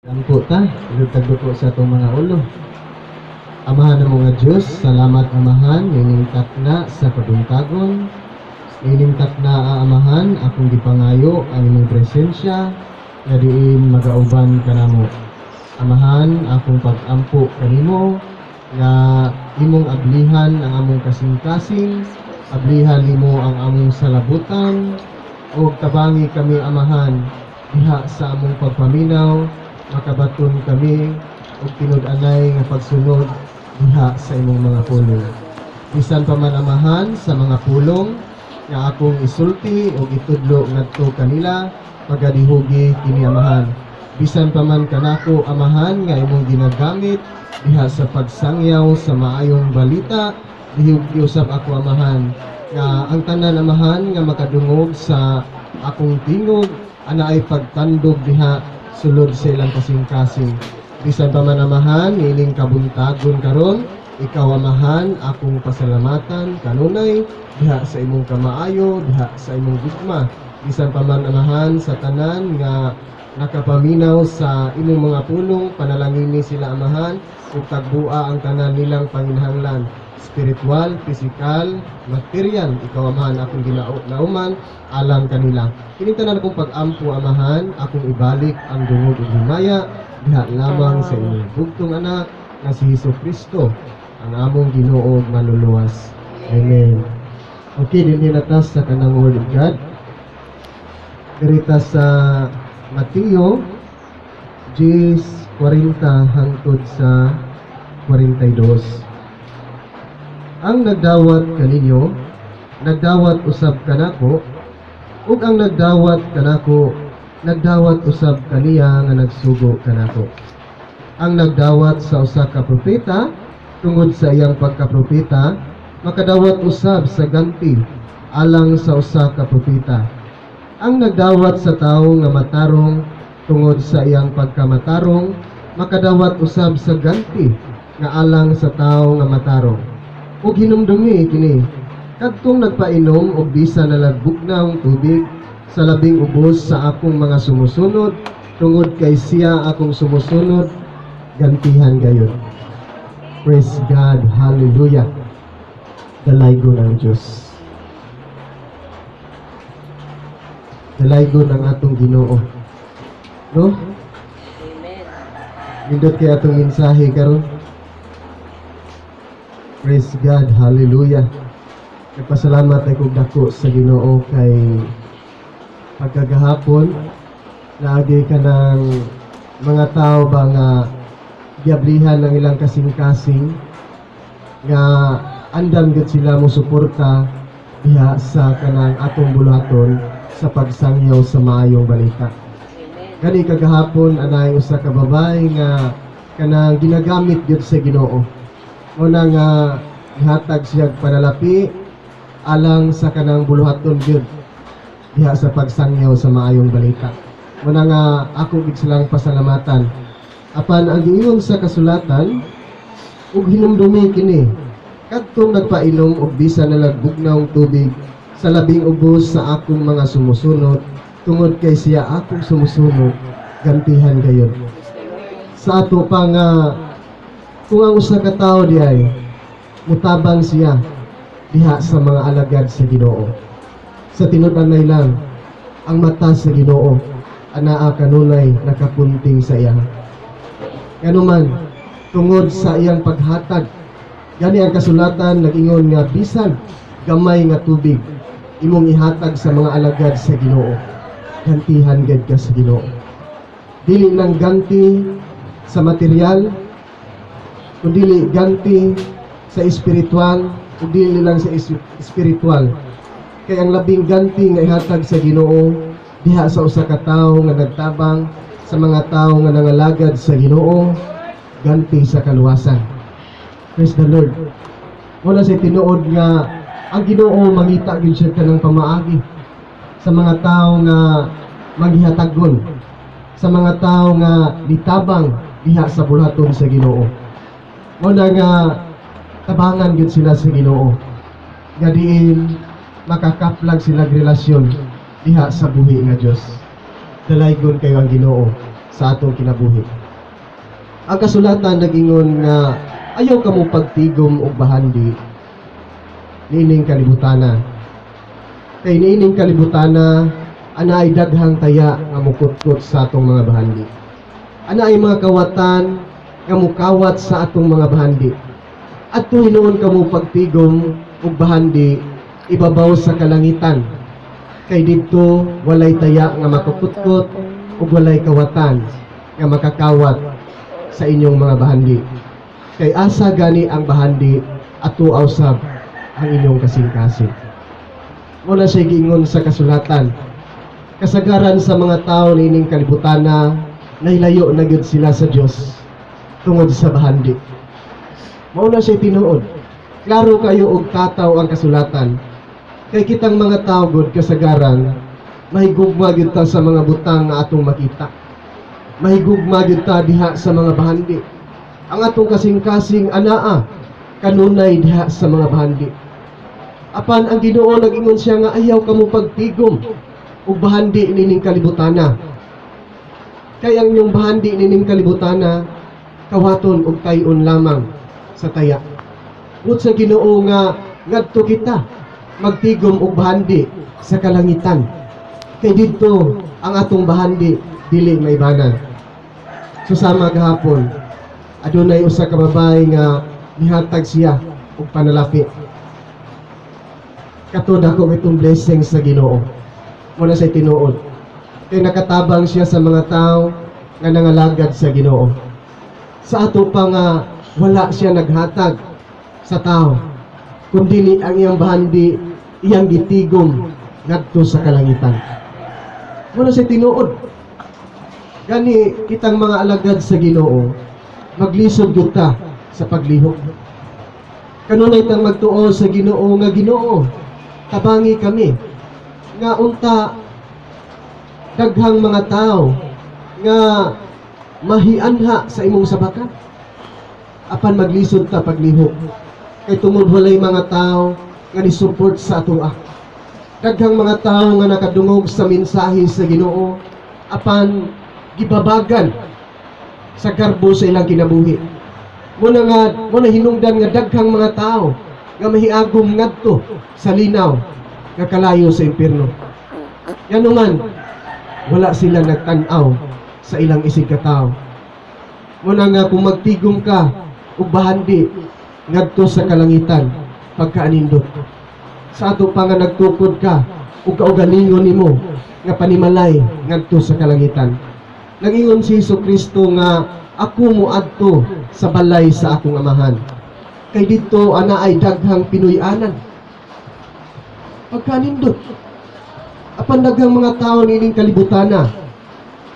Ampo ta, ilugtag duko sa atong mga ulo. Amahan ng mga Diyos, salamat, Amahan, nining takna sa kabuntagon. Nining takna, Amahan, akong gipangayo ang imong presensya, nga diin magauban kanamo. Amahan, akong pag-ampo kanimo, nga imong ablihan ang among kasing-kasing, ablihan nimo ang among salabutan, ug tabangi kami, Amahan, diha sa among pagpaminaw, makabaton kami og tinud-anay nga pagsunod diha sa imong mga pulong. Bisan pa man, Amahan, sa mga pulong nga akong isulti o itudlo ngadto kanila, pagadihugi kini, Amahan. Bisan pa man kanako, Amahan, nga imong ginagamit diha sa pagsangyaw sa maayong balita, dihugi usab ako, Amahan, nga ang tanan, Amahan, nga makadungog sa akong tingog ana ay pagtandog diha sulod sa ilang kasing-kasing. Bisan pa man, Amahan, niining kabuntagon karon, ikaw, Amahan, akong pasalamatan kanunay diha sa imong kamaayo, diha sa imong gugma. Bisan pa man, Amahan, sa tanan nga nakapaminaw sa imong mga pulong, panalangini sila, Amahan, ug tagbua ang tanan nilang panginahanglan, spiritual, physical, material. Ikaw, Amahan, akong ginauman alang kanila. Kini tanan akong pag-ampo, Amahan, akong ibalik ang dungog ug himaya diha lamang sa imong bugtong anak nga si Hesus Kristo, ang among Ginoo ug Manluluwas. Amen. Okay, dinhi na ta sa kanang Word of God. Dirita sa Mateo 10:40 hangtod sa 42. Ang nagdawat kaninyo, nagdawat usab kanako, ug ang nagdawat kanako, nagdawat usab kaniya nga nagsugo kanako. Ang nagdawat sa usa ka propeta tungod sa iyang pagkapropeta, makadawat usab sa ganti alang sa usa ka propeta. Ang nagdawat sa tawo nga matarong tungod sa iyang pagkamatarong, makadawat usab sa ganti nga alang sa tawo nga matarong. Ug hinumdumi kini, kadtong nagpainom og bisan na lang bugnawng tubig sa labing ubos sa akong mga sumusunod, tungod kay siya akong sumusunod, gantihan gayud. Praise God, hallelujah. Dalaygon ang Diyos. Dalaygon ang atong Ginoo. No? Amen. Nindot kay atong mensahe karon. Praise God, hallelujah. Nagpasalamat ay kog dako sa Ginoo kay pagkagahapon naagi ka ng mga tao ba nga giablihan ng ilang kasing-kasing nga andam gid sila mo suporta diha sa kanang atong buluhaton sa pagsangyaw sa maayong balita. Amen. Gani kagahapon anay usa ka babae nga kanang ginagamit gyud sa Ginoo. Mo na nga gihatag siya og panalapi alang sa kanang buluhaton gyud diha sa pagsangyaw sa maayong balita. Mo na nga ako gid silang pasalamatan. Apan ang giingon sa kasulatan, ug hinumdumi kini, kadtong nagpainom og bisan na lang bugnawng tubig sa labing ubos sa akong mga sumusunod tungod kay siya akong sumusunod, gantihan gayud. Sa ato pa nga kung ang usa ka tawo diay mutabang siya diha sa mga alagad sa Ginoo, sa tinud-anay lang ang mata sa Ginoo anaa kanunay nakapunting sa iya. Nganuman tungod sa iyang paghatag, gani ang kasulatan nag-ingon nga bisan gamay nga tubig imong ihatag sa mga alagad sa Ginoo, gantihan gid ka sa Ginoo. Dili nang ganti sa material, kundi ganti sa espiritual, ug dili lang sa espiritual, kay ang labing ganti nga ihatag sa Ginoo diha sa usa ka tawo nga nagtabang sa mga tawo nga nangalagad sa Ginoo, ganti sa kaluwasan. Praise the Lord. Wala sa tinuod nga ang Ginoo mangita gyud siya kanang pamaagi sa mga tawo nga manghihatagon, sa mga tawo nga nitabang diha sa buluhaton sa Ginoo. Mao na nga tabangan gyud sila sa Ginoo nga diin makakaplag sila relasyon diha sa buhi nga Dios. Dalaygon kayo ang Ginoo sa atong kinabuhi. Ang kasulatan nag-ingon nga ayaw kamo pagtigom og bahandi niining kalibutana. Kay niining kalibutana, anaay daghang taya nga mukutkot sa atong mga bahandi. Anaay mga kawatan nga mukawat sa atong mga bahandi. Adto hinuon kamo pagtigom og bahandi ibabaw sa kalangitan. Kay didto walay taya nga makukutkot ug walay kawatan nga makakawat sa inyong mga bahandi. Kay asa gani ang bahandi, ato usab ang inyong kasing-kasing. Mao na siya giingon sa kasulatan. Kasagaran sa mga tao niining kalibutana, nahilayo na gyud sila sa Dios tungod sa bahandi. Mao na siya tinuod. Klaro kayo og tataw ang kasulatan. Kay kitang mga tao gud, kasagaran mahigugma gyud ta sa mga butang nga atong makita. Mahigugma gyud ta diha sa mga bahandi. Ang atong kasing-kasing anaa kanunay diha sa mga bahandi. Apan ang Ginoo, nag-ingon siya nga ayaw kamo pagtigom og bahandi nining kalibutana. Kay ang inyong bahandi nining kalibutana, kawaton og tay-on lamang sa taya. Buot sa Ginoo nga ngadto kita magtigom og bahandi sa kalangitan. Kay didto ang atong bahandi dili maibanan. So sama gahapon, adunay usa ka babae nga nihatag siya og panalapi. Kato dako itong blessing sa Ginoo. Mao na sa tinuod. Kay nakatabang siya sa mga tao nga nangalagad sa Ginoo. Sa ato pa nga wala siya naghatag sa tao, kundi ang iyang bahandi iyang gitigom ngadto sa kalangitan. Mao na sa tinuod. Gani kitang mga alagad sa Ginoo, maglisod gyud ta sa paglihok. Kanunay tang magtuo sa Ginoo nga, "Ginoo, tabangi kami nga unta daghang mga tao nga mahianha sa imong sabakan." Apan maglisod ta paglihok. Kay tungod walay mga tao nga ni-support sa atoa. Daghang mga tao nga nakadungog sa mensahe sa Ginoo, apan gibabagan sa garbo sa ilang kinabuhi. Mao na hinungdan nga daghang mga tao nga mahiagom ngadto sa linaw nga kalayo sa impierno. Yan man, wala sila nagtan-aw sa ilang isig katao. Mao na nga kung magtigom ka og bahandi ngadto sa kalangitan, pagkaanindot. Sa ato pa nga nagtukod ka og kaugalingon nimo nga panimalay ngadto sa kalangitan. Nag-ingon si Hesus Kristo nga ako moadto sa balay sa akong Amahan. Kay didto anaay daghang pinuy-anan. Pagkanindot. Apan daghang mga tao niining kalibutana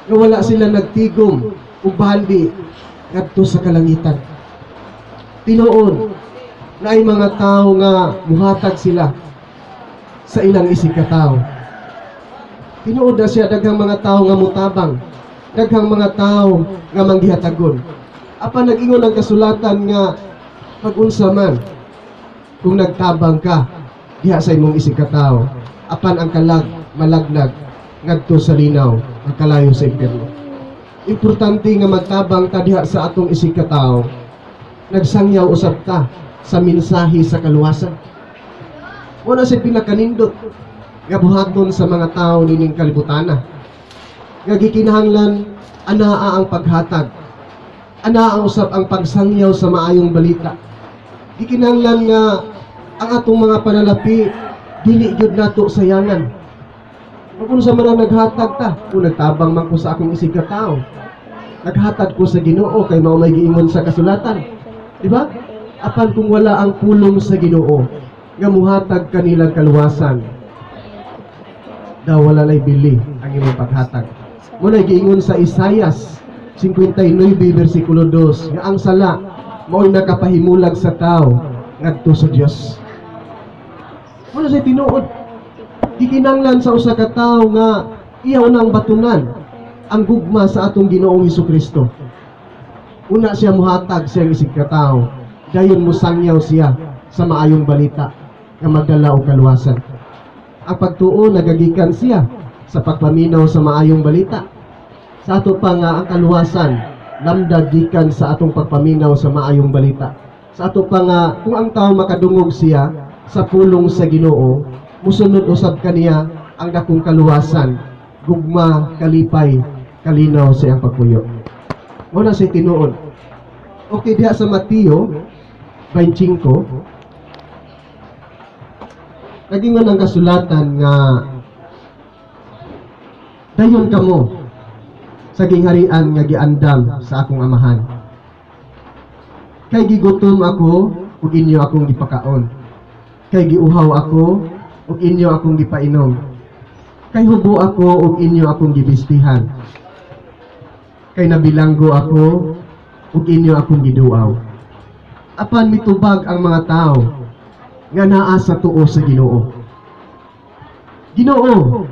nga wala sila nagtigom og bahandi ngadto sa kalangitan. Tinuod naay mga tao nga muhatag sila sa ilang isig katao. Tinuod na siya, daghang mga tao nga mutabang, daghang mga tao nga manggihatagon. Apan nag-ingon ang kasulatan nga pag-unsa man kung nagtabang ka diha sa imong isig katao, apan ang kalag malagnag ngadto sa linaw ang kalayo sa impyerno. Importante nga magtabang ta diha sa atong isig katao. Nagsangyaw usab ta sa mensahe sa kaluwasan. Mao na sa pinakanindot nga buhaton sa mga tao nining kalibutana. Nga gikinahanglan anaa ang paghatag. Anaa usab ang pagsangyaw sa maayong balita. Gikinahanglan nga ang atong mga panalapi dili gyud nato sayangan. Kung sa man ang naghatag ta, kung nagtabang man ko sa akong isig katao, naghatag ko sa Ginoo kay mao may giingon sa kasulatan. Di ba? Apan kung wala ang pulong sa Ginoo nga muhatag kanilang kaluwasan, daw wala lay bili ang imong paghatag. Mao na giingon sa Isayas 59 versikulo 2 nga ang sala mao'y nakapahimulag sa tao ngadto sa Dios. Mao na sa tinuod. Gikinahanglan sa usa ka tawo nga iyaw nang batunan ang gugma sa atong Ginoong Hesus Kristo. Una siya muhatag siyang isig katao, dayon musangyaw siya sa maayong balita nga magdala og kaluwasan. Ang pagtuo nagagikan siya sa pagpaminaw sa maayong balita. Sa ato pa nga ang kaluwasan lamdag gikan sa atong pagpaminaw sa maayong balita. Sa ato pa nga kung ang tao makadungog siya sa pulong sa Ginoo, musunod usab kaniya ang dakong kaluwasan, gugma, kalipay, kalinaw sa iyang pagpuyo. Mao na sa tinuod. Okay, diha sa Mateo 25, nagingon ang kasulatan nga dayon kamo sa gingharian nga giandam sa akong Amahan. Kay gigutom ako ug inyo akong gipakaon. Kay giuhaw ako ug inyo akong gipainom. Kay hubo ako ug inyo akong gibistihan. Kay nabilanggo ako ug inyo akong giduaw. Apan mitubag ang mga tao nga naa sa tuo sa Ginoo. "Ginoo,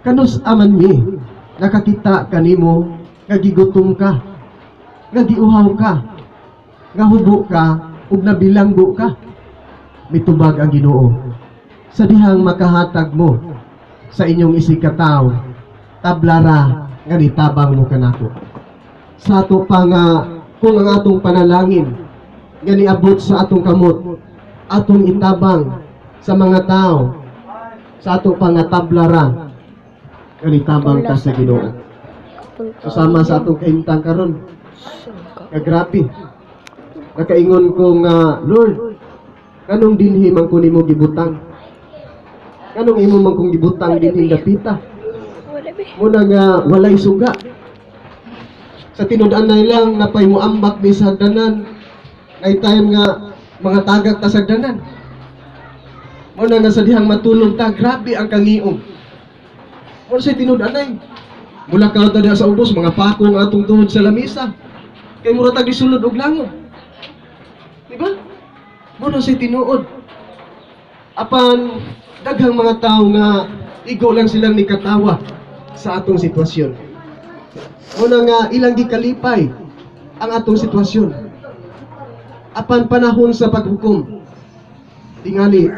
kanus aman mi nakakita kanimo nga gigutom ka, nga giuhaw ka, nga hubo ka ug nabilanggo ka?" Mitubag ang Ginoo, "Sa dihang makahatag mo sa inyong isigkatawo, tablara nga nitabang mo kanako." Sa ato pa nga kung ang atong panalangin nga niabot sa atong kamot, atong itabang sa mga tao, sa ato pa nga tablara nga nitabang ta sa Ginoo. So, sama sa atong kahimtang karon nga grabe. Nakaingon ko nga, "Lord, kanong dinhi man ko nimo gibutang? Kanong imo man kong gibutang dinhi dapita?" Wala be. Muna nga walay suga. Sa tinud-anay lang napay muambak mi sa hagdanan. Nay time nga mga tagak ta sa hagdanan. Muna nga sa dihang matulog ta, grabe ang kangiom. Muna sa tinud-anay. Mulakaw ta diha sa ubos, mga pako ang atong tuhod sa lamisa. Kay mura tag gisulod og langob. Di ba? Muna sa tinuod. Apan daghang mga tao nga igo lang silang nikatawa sa atong sitwasyon. Muna nga ilang gikalipay ang atong sitwasyon. Apan panahon sa paghukom, tingali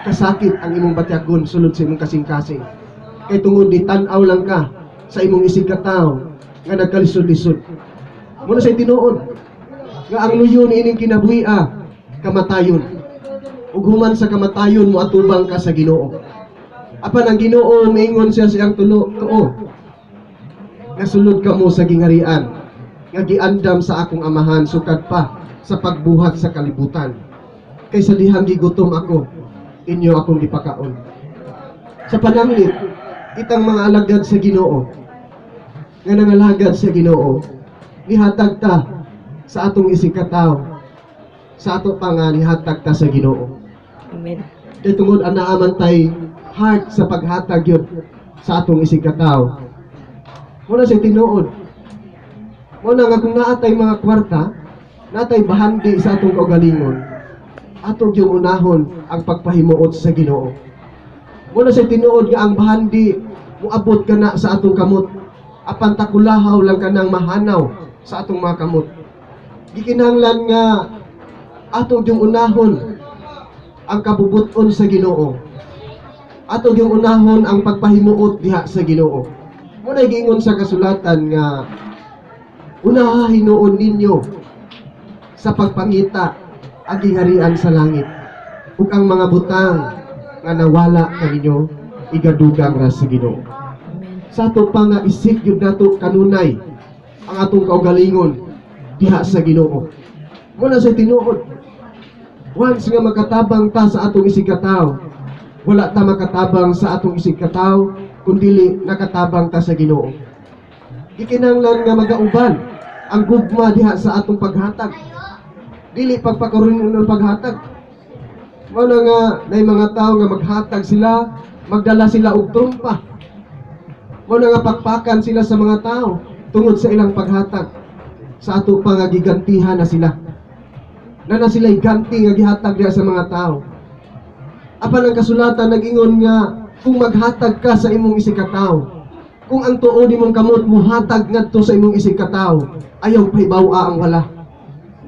kasakit ang imong batyagon sulod sa imong kasing-kasing. Kay tungod ni tan-aw lang ka sa imong isig katawo nga nagkalisod-lisod. Muna sa tinuod nga ang luyo ni ining kinabuhia kamatayon. Ug human sa kamatayon, moatubang ka sa Ginoo. Apan ang Ginoo miingon siya sa iyang tulo tuo nga sulod kamo sa gingharian nga giandam sa akong Amahan sukad pa sa pagbuhat sa kalibutan. Kay sa dihang gigutom ako, inyo akong gipakaon. Sa pananglit, itang mga alagad sa Ginoo nga nangalagad sa Ginoo, nihatag ta sa atong isigkatawo, sa ato pa nga nihatag ta sa Ginoo. Amen. Kay tungod ang naa man tay heart sa paghatag yun sa atong isigkatawo. Muna sa tinuod. Muna nga kung naa tay mga kwarta, naa tay bahandi sa atong kaugalingon, ato yung unahon ang pagpahimuot sa Ginoo. Muna sa tinuod nga ang bahandi muabot ka na sa atong kamot. Apan takulahaw lang kanang mahanaw sa atong mga kamot. Gikinahanglan nga ato yung unahon ang kabubuton sa Ginoo. Ato yung unahon ang pagpahimuot diha sa Ginoo. Muna giingon sa kasulatan nga unaha hinuon ninyo sa pagpangita ang gingharian sa langit ug ang mga butang nga nawala kaninyo igadugang ra sa Ginoo. Amen. Sa ato pa nga isik yun nato kanunay ang atong kaugalingon diha sa Ginoo. Muna sa tinuod. Once nga makatabang ta sa atong isigkatawo, wala ta makatabang sa atong isigkatawo kung dili nakatabang ta sa Ginoo. Gikinahanglan nga magauban ang gugma diha sa atong paghatag. Dili pagpakaroon ng paghatag. Mao na nga nay mga tao nga maghatag sila, magdala sila og trumpa. Mao na nga pakpakan sila sa mga tao tungod sa ilang paghatag. Sa ato pa nga gigantihan na sila. Na sila ganti nga gihatag diha sa mga tao. Apan ang kasulatan nag-ingon nga kung maghatag ka sa imong isigkatawo, kung ang tuo nimong kamot muhatag ngadto sa imong isigkatawo, ayaw pahibaw-a ang wala.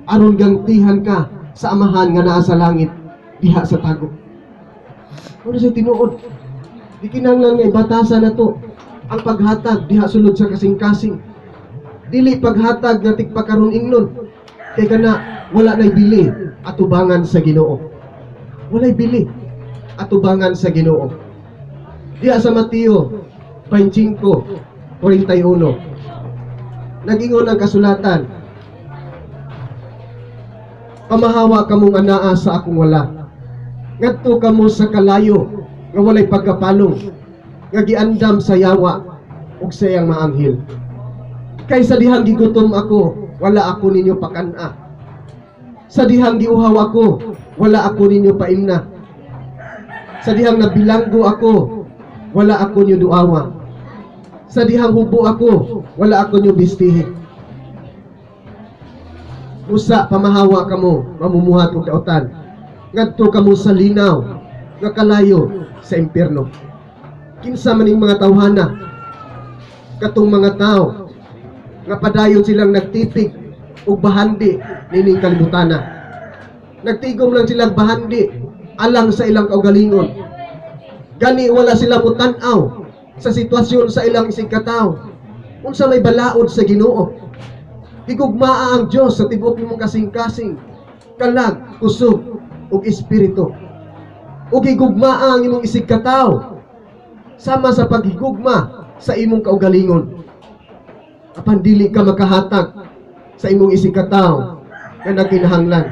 Aron gantihan ka sa Amahan nga naa sa langit diha sa tago. Ano sa tinuod? Di kinahanglan nga ibatasan na to. Ang paghatag diha sulod sa kasing-kasing. Dili paghatag nga tigpakaron ingnon. Kay kana wala nay bili atubangan sa Ginoo. Walay bili atubangan sa Ginoo. Diha sa Mateo 25:41. Nag-ingon ang kasulatan, "Pamahawa kamong anaa sa akong wala. Ngadto kamo sa kalayo nga walay pagkapalong, nga giandam sa yawa ug sa iyang mga anghel. Kay sa dihang gigutom ako, wala ako ninyo pakan-a. Sa dihang giuhaw ako, wala ako ninyo paimna. Sa dihang nabilanggo ako, wala ako ninyo duawa. Sa dihang hubo ako, wala ako ninyo bistihi." Usa, pamahawa kamo, mamumuhat og dautan. Ngadto kamo sa linaw nga kalayo sa impierno. Kinsa man ning mga tawhana? Katong mga tao nga padayon silang nagtipig og bahandi nining kalibutana. Nagtigom lang silang bahandi alang sa ilang kaugalingon. Gani wala sila mutan-aw sa sitwasyon sa ilang isigkatawo. Unsa may balaod sa Ginoo. Higugmaa ang Dios sa tibuok nimong kasing-kasing, kalag, kusog ug espiritu. Ug higugmaa ang imong isigkatawo sama sa paghigugma sa imong kaugalingon. Apan dili ka makahatag sa imong isigkatawo nga nagkinahanglan.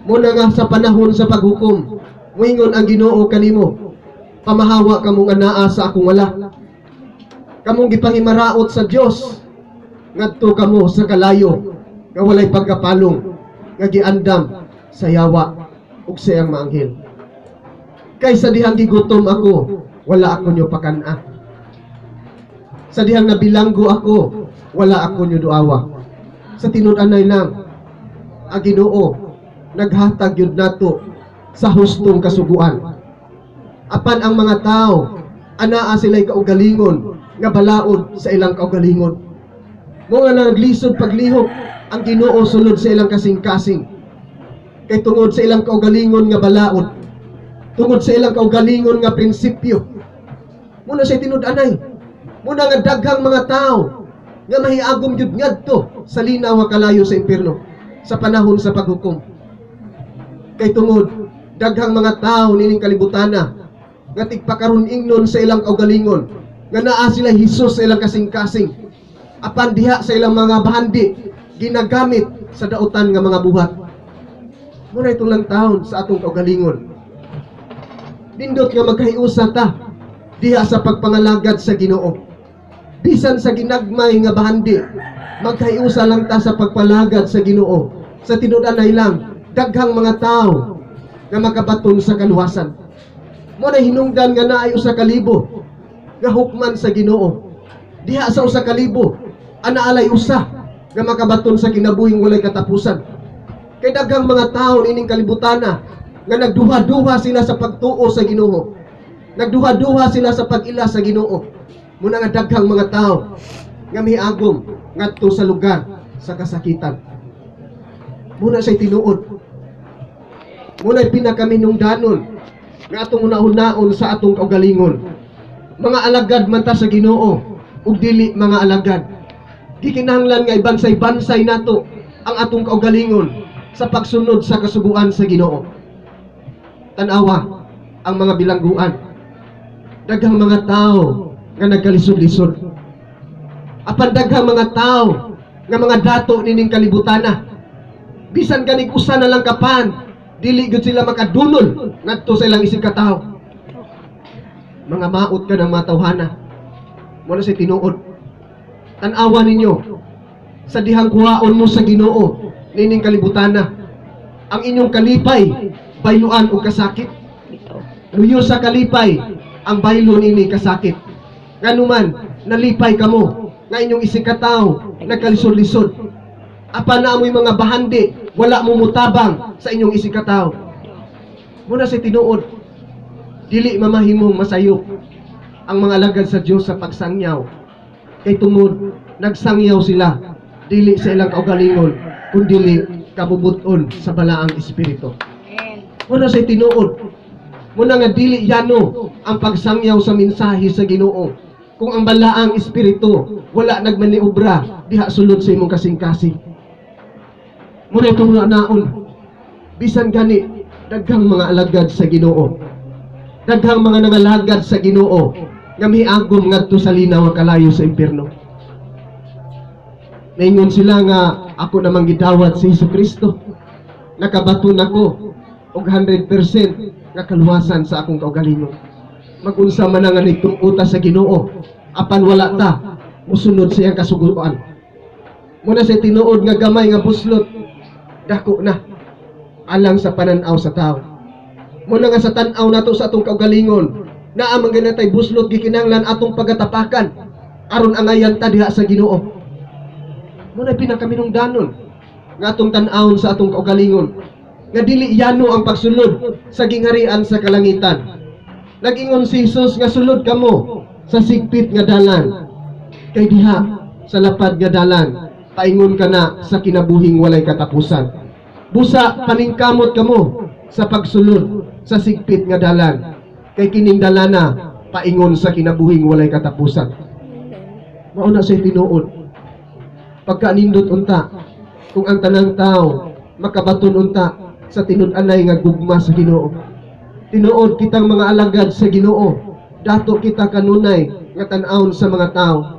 Muna nga sa panahon sa paghukom, muingon ang Ginoo kanimo, "Pamahawa kamong anaa sa akong wala. Kamong gipangimaraot sa Dios, ngadto kamo sa kalayo nga walay pagkapalong nga giandam sa yawa ug sa iyang mga anghel. Kay sa dihang gigutom ako, wala ako nyo pakan-a. Sa dihang nabilanggo ako, wala ako nyo duawa." Sa tinud-anay lang, ang Ginoo naghatag yun nato sa hustong kasuguan. Apan ang mga tao, anaa sila'y kaugalingon nga balaod sa ilang kaugalingon. Mo nga naglisod paglihok ang Ginoo sulod sa ilang kasing-kasing. Kay tungod sa ilang kaugalingon nga balaod, tungod sa ilang kaugalingon nga prinsipyo. Muna siya tinud-anay. Muna nga daghang mga tao nga mahiagom jud ngadto sa linaw nga kalayo sa impierno sa panahon sa paghukom. Kay tungod daghang mga tao nining kalibutana nga tigpakaron ingnon sa ilang kaugalingon nga naa sila Hesus sa ilang kasing-kasing, apan diha sa ilang mga bahandi ginagamit sa dautan nga mga buhat. Muna itong lang taon sa atong kaugalingon. Nindot nga magkahiusa ta diha sa pagpangalagad sa Ginoo. Bisan sa ginagmay nga bahandi, magkahiusa lang ta sa pagpalagad sa Ginoo. Sa tinud-anay lang, daghang mga tao nga makabaton sa kaluwasan. Mo na hinungdan nga naay 1,000 nga hukman sa Ginoo. Diha sa 1,000, ana alay usa nga makabaton sa kinabuhing walay katapusan. Kay daghang mga tao nining kalibutana nga nagduha-duha sila sa pagtuo sa Ginoo. Nagduha-duha sila sa pag-ila sa Ginoo. Muna nga daghang mga tao nga miagom ngadto sa lugar sa kasakitan. Muna siya'y tinuod. Muna pinakaminungdanon nga atong una-unaon sa atong kaugalingon. Mga alagad man ta sa Ginoo ug dili mga alagad. Gikinahanglan nga ibansay-bansay nato ang atong kaugalingon sa pagsunod sa kasuguan sa Ginoo. Tan-awa ang mga bilangguan. Daghang mga tao nga nagkalisod-lisod. Apan daghang mga tao nga mga dato nining kalibutana. Bisan ganig usa na lang kapan, dili gyud sila makadunol ngadto sa ilang isig katawo. Mga maot ka ng mga tawhana. Muna sa tinuod. Tan-awa ninyo sa dihang kuhaon mo sa Ginoo nining kalibutana. Ang inyong kalipay bayluan og kasakit. Bitaw. Luyo sa kalipay ang baylo nini kasakit. Nganuman nalipay kamo nga inyong isigkatawo nagkalisod-lisod. Apan na amoy mga bahandi, wala mo mutabang sa inyong isigkatawo. Muna sa tinuod, dili mamahimong masayop ang mga alagad sa Dios sa pagsangyaw. Kay tungod nagsangyaw sila dili sa ilang kaugalingon kundili kabubuton sa balaang espiritu. Amen. Muna sa tinuod. Muna nga dili yano ang pagsangyaw sa mensahe sa Ginoo. Kung ang balaang espiritu wala nagmaniobra diha sulod sa imong kasing-kasing. Muna itong naon, bisan gani daghang mga alagad sa Ginoo, daghang mga nangalagad sa Ginoo nga miagom ngadto sa linaw nga kalayo sa impierno. Naingon sila nga ako namang gidawat si Hesus Kristo. Nakabaton ako og 100% nga kaluwasan sa akong kaugalingon. Magunsa man nga nagtuo ta sa Ginoo, apan wala ta musunod sa iyang kasuguan. Muna sa tinuod nga gamay nga buslot, dako na alang sa pananaw sa tao. Muna nga sa tan-aw nato sa atong kaugalingon, naa man ganatay buslot gikinahanglan atong pagatapakan aron angayan ta diha sa Ginoo. Muna pinakaminungdanon nga atong tan-awon sa atong kaugalingon nga dili yano ang pagsulod sa gingharian sa kalangitan. Nag-ingon si Jesus nga sulod kamo sa sigpit nga dalan, kay diha sa lapad nga dalan paingon ka na sa kinabuhing walay katapusan. Busa paningkamot kamo sa pagsulod sa sigpit nga dalan, kay kining dalana paingon sa kinabuhing walay katapusan. Mao na sa tinuod. Pagkanindot unta kung ang tanang tao makabaton unta sa tinud-anay nga gugma sa Ginoo. Tinuod kitang mga alagad sa Ginoo, dato kita kanunay nga tan-awon sa mga tao.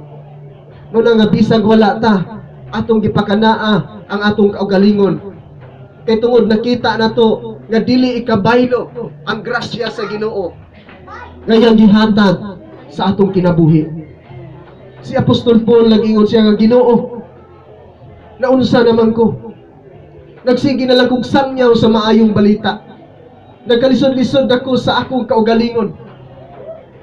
Muna nga bisag wala ta, atong gipakanaa ang atong kaugalingon. Kay tungod nakita nato nga dili ikabaylo ang grasya sa Ginoo ngayang gihatag sa atong kinabuhi. Si Apostol Paul, nag-ingon siya nga, "Ginoo, naunsa naman ko? Nagsige na lang kog sangyaw sa maayong balita. Nagkalisod-lisod ako sa akong kaugalingon."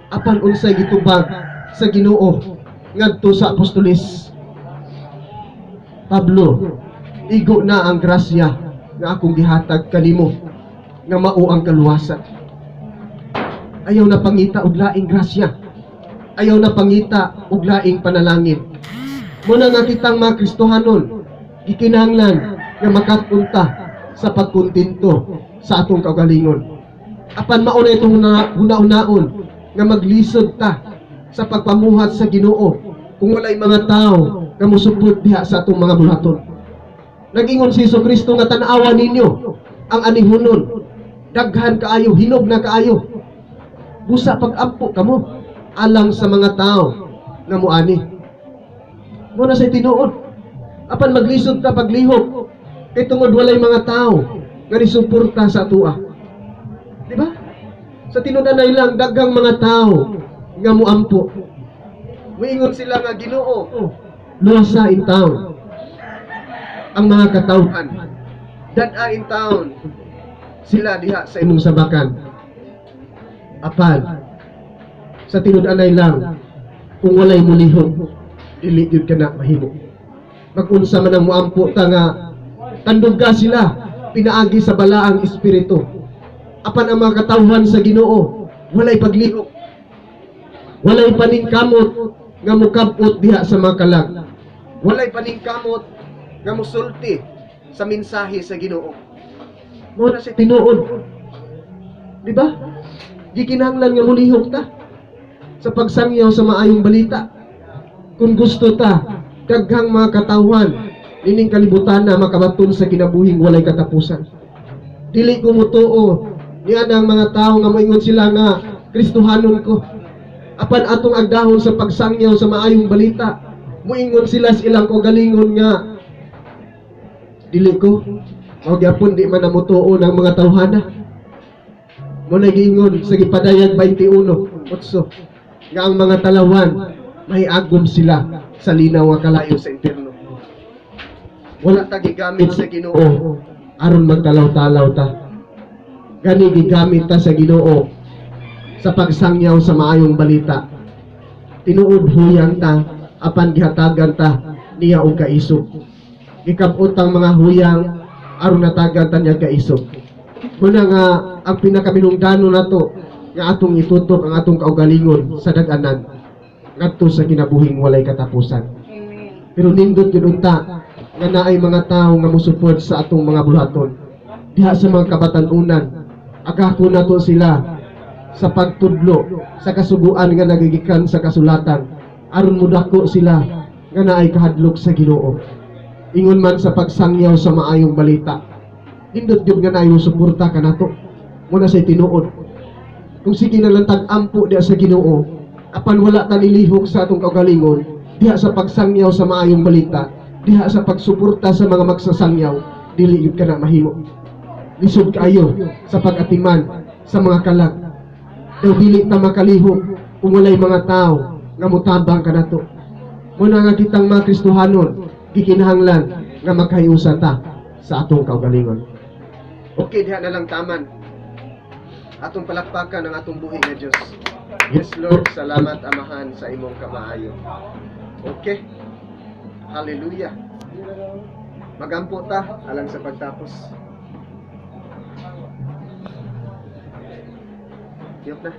Apan unsay gitubag sa Ginoo ngadto sa apostolis Pablo? "Igo na ang grasya nga akong gihatag kanimo nga mao ang kaluwasan. Ayaw na pangita og laing grasya. Ayaw na pangita og laing panalangin." Muna nga kitang mga Kristohanon, gikinahanglan nga makat-on ta sa pagkontento sa atong kaugalingon. Apan mao na itong huna-hunaon nga maglisod ta sa pagpamuhat sa Ginoo kung walay mga tao nga mosupport diha sa atong mga buhaton. Nag-ingon si Hesus Kristo nga tan-awa ninyo ang anihunon. Daghan kaayo, hinog na kaayo. Busa pag-ampo kamo alang sa mga tao nga muani. Mo na sa tinuod. Apan maglisod ta paglihok kay tungod walay mga tao nga nisuporta sa atoa. Di ba? Sa tinud-anay lang, daghang mga tao nga muampo. Muingon sila nga, "Ginoo, luwasa in town ang mga katawhan. Dad-a in town sila diha sa imong sabakan." Apan sa tinud-anay lang, kung walay mulihok, dili gyud kana mahimo. Magunsa man ang muampo ta nga tandog ka sila pinaagi sa balaang espiritu. Apan ang mga katawhan sa Ginoo walay paglihok. Walay paningkamot nga mukabot diha sa mga kalag. Walay paningkamot nga musulti sa mensahe sa Ginoo. Mao na sa tinuod. Di ba? Gikinahanglan nga mulihok ta sa pagsangyaw sa maayong balita. Kung gusto ta, daghang mga katawhan nining kalibutan na makabaton sa kinabuhing walay katapusan. Dili ko mutuo niya ang mga tao nga moingon sila nga Kristohanon ko. Apan atong agdahon sa pagsangyaw sa maayong balita, muingon sila sa ilang kaugalingon nga dili ko mao gyapon, di man na mutuo ng mga tawhana. Mo na giingon sa gipadayag 21:8 nga ang mga talawan may agom sila sa linaw nga kalayo sa impierno. Wala ta gigamit sa Ginoo aron magtalaw-talaw ta. Gani gigamit ta sa Ginoo sa pagsangyaw sa maayong balita. Tinuod huyang ta, apan gihatagan ta niya og kaisog. Gikab-ot ang mga huyang aron natagan ta niya kaisog. Muna nga ang pinakaminungdano nato nga atong itutok ang atong kaugalingon sa dag-anan ngadto sa kinabuhing walay katapusan. Amen. Pero nindot yun unta nga naay mga tao nga mosupport sa atong mga buhaton. Diha sa mga kabatanunan, agako nato sila sa pagtudlo sa kasuguan nga nagigikan sa kasulatan aron mudako sila nga naay kahadlok sa Ginoo. Ingon man sa pagsangyaw sa maayong balita. Nindot gyud nga naay suporta kanato. Muna sa tinuod. Kung sige na lang tag-ampo diha sa Ginoo, apan wala ta nilihok sa atong kaugalingon diha sa pagsangyaw sa maayong balita, diha sa pagsuporta sa mga magsasangyaw, dili gyud kana mahimo. Lisod kaayo sa pag-atiman sa mga kalag. Daw dili ta makalihok kung walay mga tao nga mutabang kanato. Muna nga kitang mga Kristohanon, gikinahanglan nga magkahiusa ta sa atong kaugalingon. Okay, diha na lang taman. Atong palakpakan ang atong buhi nga Diyos. Yes, Lord, salamat, Amahan, sa imong kamaayo. Okay. Hallelujah. Magampo ta alang sa pagtapos. Yop na.